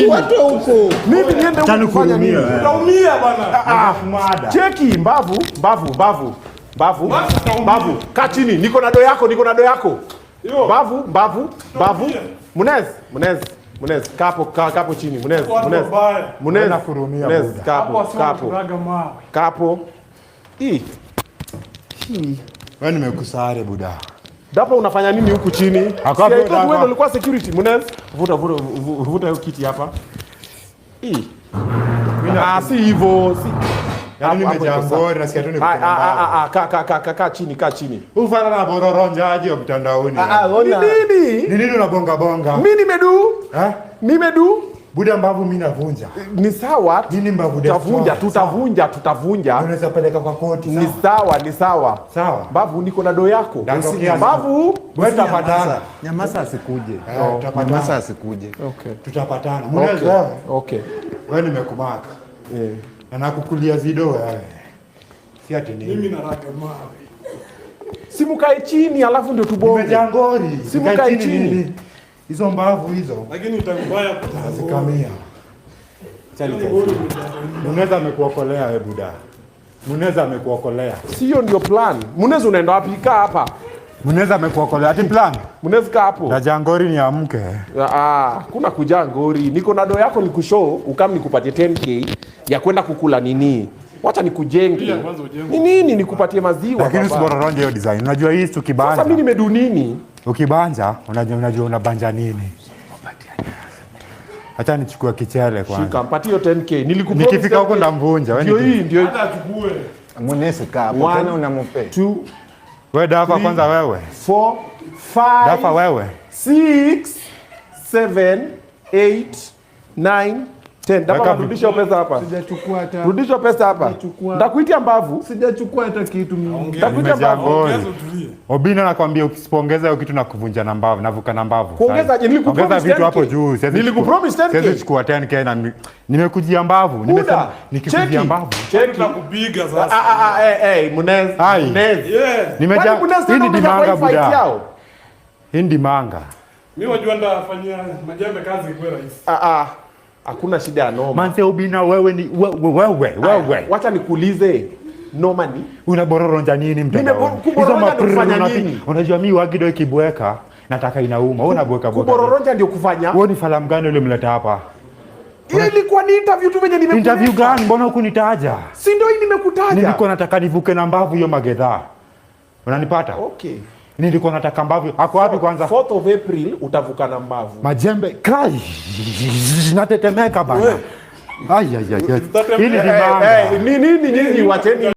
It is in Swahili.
Watu huko. Mimi niende huko kufanya nini? Utaumia bana. Ah, cheki mbavu, mbavu, mbavu. Mbavu, mbavu. Kaa chini, niko na do yako, niko na do yako. Mbavu, mbavu, mbavu. Munez, Munez, Munez, kapo, kapo chini, Munez, Munez. Munez, Munez, kapo, kapo. Kapo. Hii. Hii. Wewe nimekusare buda. Dapa unafanya nini huku chini? Wewe ndio ulikuwa security. Munez, vuta vuta vuta hiyo kiti hapa. Hii. Ah, si hivyo, si. Yaani nimejangori nasikia tu ni Ah ah ah, ka ka ka ka chini, ka chini. Ufana na bororonjaji wa mtandaoni. Ah ah, ona. Ni nini? Ni nini unabonga bonga? Mimi nimedu. Eh? Nimedu. Buda mbavu mimi navunja. Ni sawa. Nini mbavu tutavunja, tutavunja, tutavunja. Unaweza peleka kwa koti. Ni sawa, ni sawa. Sawa. Mbavu niko na do yako. Mbavu wewe tutapatana. Nyamaza asikuje. Nyamaza asikuje. Okay. Tutapatana. Mnaweza. Okay. Wewe nimekumaka. Eh. Na nakukulia zido wewe. Si ati nini. Mimi naraka mawe. Si mkae chini alafu ndio tubonge. Nimejangori. Si mkae chini. Hizo mbavu hizo. Lakini utakubaya kutazikamia. Muneza amekuokolea wewe buda. Muneza amekuokolea. Sio ndio plan. Muneza unaenda wapi? Kaa hapa. Muneza amekuokolea. Ati plan? Muneza kaa hapo. Na jangori ni amke. Ah, kuna kujangori. Niko na do yako nikushow, ukam nikupatie 10K ya kwenda kukula nini. Wacha nikujenge. Ni nini nikupatie maziwa? Lakini usibororonje hiyo design. Unajua hii tukibanja. Sasa mimi nimedu nini? Ukibanja, unajua unabanja nini? Acha nichukue kichele kwanza. Shika, mpatie hiyo 10K. Nilikupromise. Nikifika huko ndamvunja. Ndio hii, ndio. Hata achukue. Munesi kaa hapo. Tena unampe. 2 Wewe dafa kwanza wewe. 4 5 Dafa wewe. 6 7 8 9 10. Dafa rudisha pesa hapa. Sijachukua hata. Rudisha pesa hapa. Ndakuitia mbavu. Sijachukua hata kitu mimi. Ndakuitia mbavu. Obina nakwambia ukisipongeza hiyo kitu na kuvunja na mbavu, navuka na mbavu. Kuongeza je, nilikupromise Ongeza vitu hapo juu. Nilikupromise 10K. Siwezi chukua 10K na nimekujia mbavu. Nimesema nikikujia mbavu. Cheki tutakupiga sasa. Ah ah eh eh Munez. Munez. Yeah. Nimeja. Hii ni dimanga buda. Hii ni dimanga. Mimi wajua ndafanyia majembe kazi kwa rahisi. Ah ah. Hakuna shida ya noma. Manze Obina wewe ni wewe wewe. Wacha nikuulize. Noma ni unabororonja nini mtandaoni? Hizo kufanya nini? Unajua mimi wagido ikibweka nataka inauma. Wewe unabweka bweka. Kubororonja ndio kufanya. Wewe ni falamu gani ule mleta hapa? Ile ilikuwa ni interview tu venye nimekuta. Interview gani? Mbona hukunitaja? Si ndio hii nimekutaja. Nilikuwa nataka nivuke na mbavu hiyo magedha. Unanipata? Okay. Nilikuwa nataka mbavu. Ako wapi kwanza? 4th of April utavuka na mbavu. Majembe kai. Natetemeka bana. Ai ai ai. Hii ni dimanga. Ni nini nyinyi wacheni.